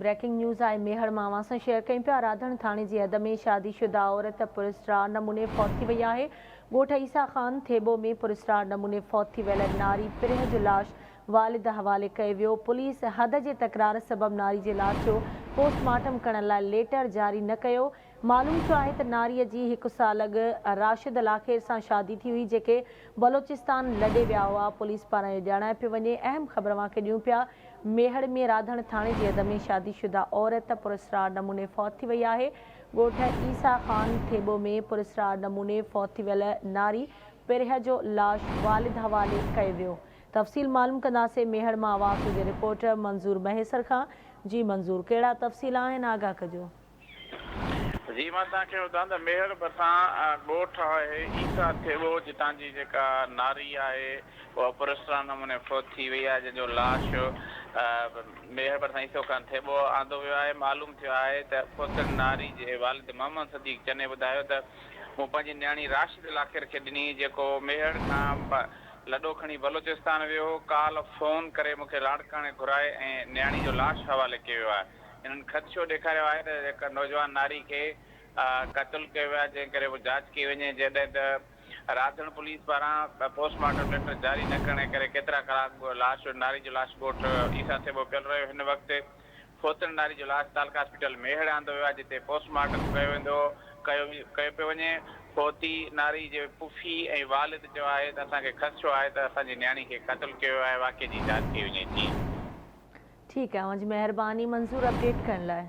Breaking news آهي ميهڙ مان اوهان سان شيئر ڪيون پيا راڌڻ ٿاڻي جي حد ۾ شادي شده عورت پراسرار نموني فوت ٿي وئي آهي ڳوٺ عيسيٰ خان ٿيٻو ۾ پراسرار نموني فوت ٿي ويل ناري پرهه جو لاش والد حوالي ڪيو ويو پوليس حد جي تڪرار سبب ناري جي لاش جو پوسٽ مارٽم ڪرڻ لاء ليٽر جاري نه ڪيو معلوم ٿيو آهي ته ناريء جي هڪ سال اڳ راشد لاکير سان شادي ٿي هئي جيڪي بلوچستان لڏي ويا هئا، پوليس پاران اهو ڄاڻايو پيو وڃي. اهم خبر اوهان کي ڏيون پيا ميهڙ ۾ راڌڻ ٿاڻي جي حد ۾ شادي شده عورت پراسرار نموني فوت ٿي وئي آهي، ڳوٺ عيسيٰ خان ٿيٻو ۾ پراسرار نموني فوت ٿي ويل ناري پرهه جو لاش والد حوالي ڪيو ويو. تفصيل معلوم ڪنداسين ميهڙ مان آواز جي رپورٽر منظور مهيسر کان، جي منظور ڪهڙا تفصيل آهن آگاهه ڪجو. جي مان توهان کي ٻڌان ته ميهڙ ڀرسان ڳوٺ آهي عيسيٰ ٿيٻو جتان جي جيڪا ناري آهي اها پراسرار نموني فوت ٿي وئي آهي جنهن جو لاش ميهڙ ڀرسان عيسو خان ٿيٻو آندو ويو آهي معلوم ٿيو آهي ته فوتل ناري جي والد محمد صديق چني ٻڌايو ته مون پنهنجي نياڻي راشد لاکير کي ڏني جيڪو ميهڙ کان لڏو کڻي بلوچستان ويو هو ڪالهه فون ڪري مون کي لاڙڪاڻي گهرائي ۽ نياڻي جو لاش حوالي ڪيو ويو آهي. هنن خدشو ڏيکاريو آهي ته هڪ نوجوان ناري کي قتل ڪيو ويو آهي جنهن ڪري به جاچ ڪئي وڃي جڏهن ته راڌڻ پوليس پاران پوسٽ مارٽم ليٽر جاري نه ڪرڻ جي ڪري ڪيترا ڪلاڪ لاش ناري جو لاش ڳوٺ عيسيٰ ٿيٻو پيل رهيو هن وقت فوتڻ ناري جو لاش تعلقه هاسپيٽل ميهڙ آندو ويو آهي جتي پوسٽ مارٽم ڪيو ويندو ڪيو ڪيو پيو وڃي فوتي ناري جي پڦي ۽ والد چيو آهي ته اسان کي خدشو آهي ته اسان جي نياڻي کي قتل ڪيو ويو آهي واقعي جي جاچ ڪئي وڃي جي. ٺيڪ آهي اوهان جي مهرباني منظور اپڊيٽ ڪرڻ لاء.